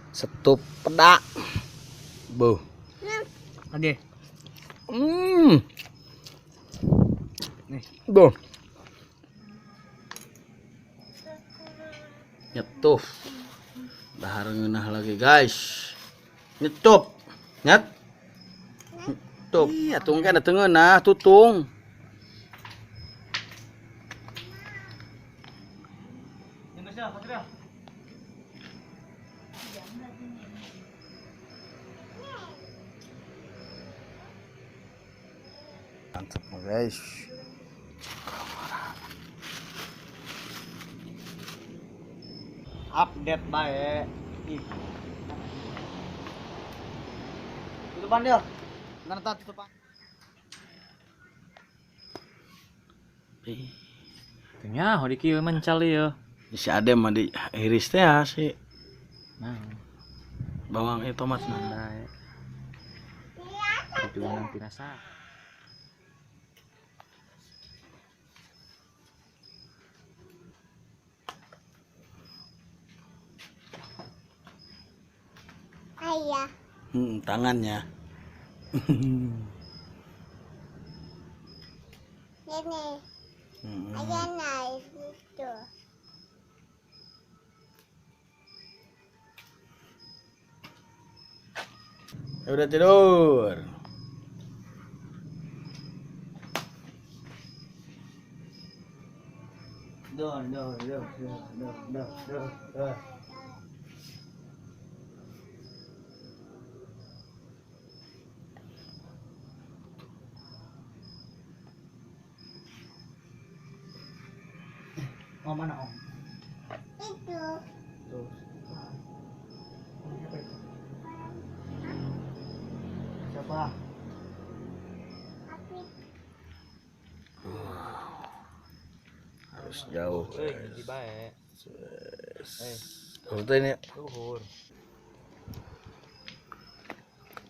Setup pedak. Buh. Lagi. Nih. Duh. Nyetup. Dahar ngeunah lagi, guys. Nyetup. Nyet. Nyetup. Iya, tung kan teu ngeunah tutung. Mantap guys. Update bae. Ih. Tutupan dia. Ntar tutupan. Ih, Teu di kieu mencal ieu. Si Ade mah di iris teh ya, si Nah, bawang itu tomat nah. bae. Itu nanti nasa. Ayah. Tangannya. Ini. Ayah naik itu. Ya udah tidur. Duh, duh, duh, duh, duh, duh, duh, duh. Oh, mana om? Itu. Tuh. Siapa itu? Siapa? Api. Harus jauh. Euy, bae. Tuh ini. Luhur.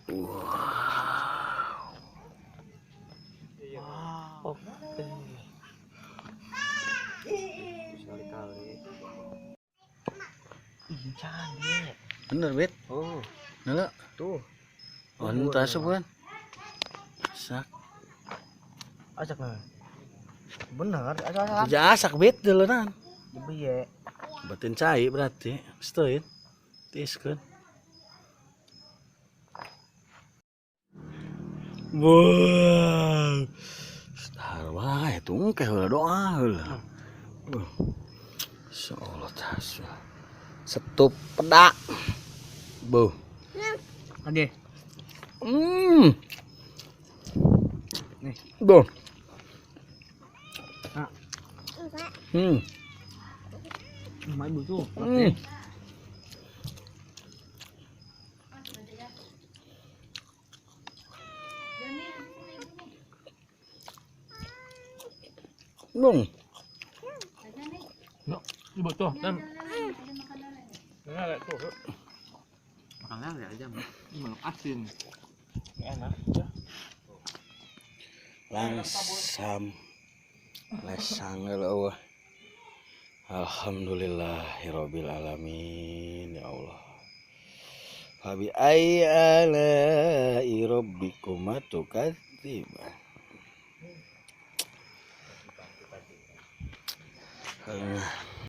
Wow. Wow. Sekali-kali. Ih, cantik. Bener, Bet. Oh, Nala. tuh. Oh, ini asup kan? Sak. Acak nah. Bener, acak acak. Tidak asak, Bet, dulunan. Piye? Batin cai berarti. Setuin. Tiiskeun. Wow. Dahar wae tungkeh heula doa heula. Insyaallah tas. Setup pedak. Buh. Lagi. Nih. Duh. Nah. Rumah ibu tuh. Bung. No, ibu tuh dan makan lele aja, ini asin. Enak. Langsam lesang Allah. Alhamdulillahirabbil alamin ya Allah. Fabi ayyi ala'i rabbikuma tukadziban.